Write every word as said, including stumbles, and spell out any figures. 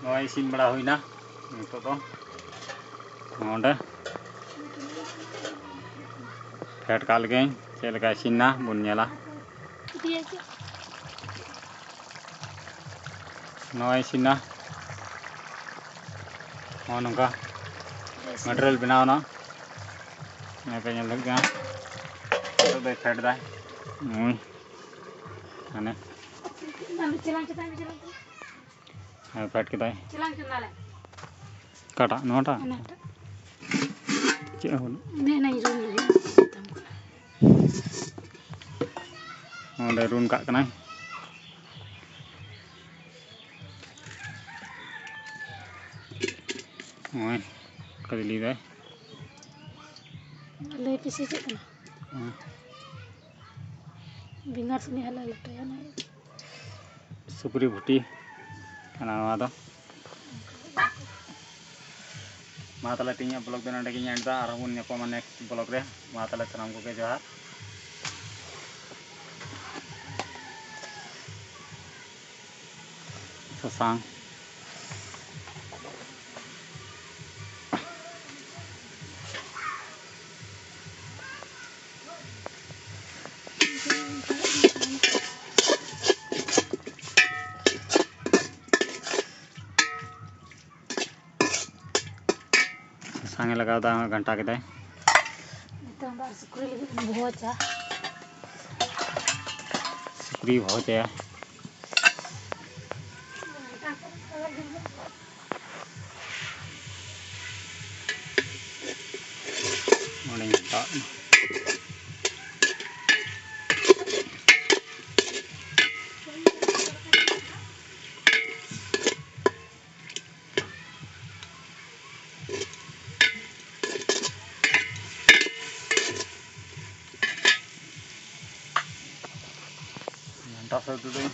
ᱱᱚᱜᱼᱚᱭ ᱤᱥᱤᱱ ᱵᱟᱲᱟ ᱦᱩᱭᱱᱟ᱾ ᱱᱤᱛᱚᱜ ᱫᱚ ᱱᱚᱰᱮ ᱯᱷᱮᱰ ᱠᱟᱜ ᱞᱮᱜᱮᱧ, ᱪᱮᱫ ᱞᱮᱠᱟ ᱤᱥᱤᱱ ᱱᱟ ᱵᱚᱱ ᱧᱮᱞᱟ᱾ ᱱᱚᱜᱼᱚᱭ ᱤᱥᱤᱱ ᱱᱟ᱾ ᱱᱚᱜᱼᱚ ᱱᱚᱝᱠᱟ material ᱵᱮᱱᱟᱣ ᱮᱱᱟ᱾ ᱱᱚᱜᱼᱚᱭ ᱯᱮ ᱧᱮᱞ ᱫᱟᱲᱮᱭᱟᱜ ᱠᱟᱱᱟ, ᱱᱤᱛᱚᱜ ᱫᱚᱭ ᱯᱷᱮᱰ ᱫᱟᱭ᱾ ᱱᱩᱭ ᱦᱟᱱᱮ ᱪᱮᱞᱟᱝ ᱪᱮᱛᱟᱱ ᱨᱮ ᱪᱮᱞᱟᱝ ᱠᱟᱱᱟ᱾ ᱦᱮᱸ, ᱯᱷᱮᱰ ᱠᱮᱫᱟᱭ᱾ ᱪᱮᱞᱟᱝ ᱪᱚᱸᱫᱟ ᱞᱮ᱾ ᱚᱠᱟᱴᱟᱜ? ᱱᱚᱣᱟᱴᱟᱜ? ᱦᱟᱱᱟᱴᱟᱜ᱾ ᱪᱮᱫ ᱦᱚᱸ ᱵᱟᱹᱱᱩᱜ᱾ ᱚᱱᱮ ᱚᱱᱟᱧ ᱨᱩᱱ ᱞᱟᱹᱜᱤᱫ ᱢᱮᱛᱟᱢ ᱠᱟᱱᱟ᱾ ᱚᱸᱰᱮ ᱨᱩᱱ ᱠᱟᱜ ᱠᱟᱱᱟᱭ᱾ ᱱᱚᱜᱼᱚᱭ ᱠᱷᱟᱹᱞᱤ ᱫᱟᱭ᱾ ᱞᱟᱹᱭ ᱯᱮᱥᱮ ᱪᱮᱫ ᱠᱟᱱᱟ? ᱦᱮᱸ᱾ ᱵᱮᱸᱜᱟᱲ ᱥᱚᱸᱜᱮ ᱦᱟᱞᱟᱝ ᱞᱮᱴᱚᱭᱟ ᱱᱚᱜᱼᱚᱭ᱾ ᱥᱩᱠᱨᱤ ᱵᱷᱩᱴᱤ ᱠᱟᱱᱟ ᱱᱚᱣᱟ ᱫᱚ᱾ ᱢᱟ ᱛᱟᱦᱞᱮ ᱛᱮᱦᱮᱧᱟᱜ vlog ᱫᱚ ᱱᱚᱸᱰᱮ ᱜᱤᱧ end ᱫᱟ᱾ ᱟᱨᱦᱚᱸ ᱵᱚᱱ ᱧᱟᱯᱟᱢᱟ next vlog ᱨᱮ᱾ ᱢᱟ ᱛᱟᱦᱞᱮ ᱥᱟᱱᱟᱢ ᱠᱚᱜᱮ ᱡᱚᱦᱟᱨ᱾ ᱥᱟᱥᱟᱝ᱾ ᱥᱟᱥᱟᱝ ᱮ ᱞᱟᱜᱟᱣ ᱮᱫᱟ, ᱜᱷᱟᱱᱴᱟ ᱠᱮᱫᱟᱭ᱾ ᱱᱤᱛᱚᱝ ᱫᱚ ᱟᱨ ᱥᱩᱠᱨᱤ ᱞᱟᱹᱜᱤᱫ ᱵᱚᱱ ᱵᱷᱚᱡᱟ᱾ ᱥᱩᱠᱨᱤ ᱵᱷᱚᱡᱟᱭᱟ᱾ ᱱᱚᱰᱮᱧ ᱦᱟᱛᱟᱣ ᱮᱫᱟ᱾ ᱜᱷᱟᱱᱴᱟ ᱥᱟᱹᱛ ᱫᱟᱹᱧ᱾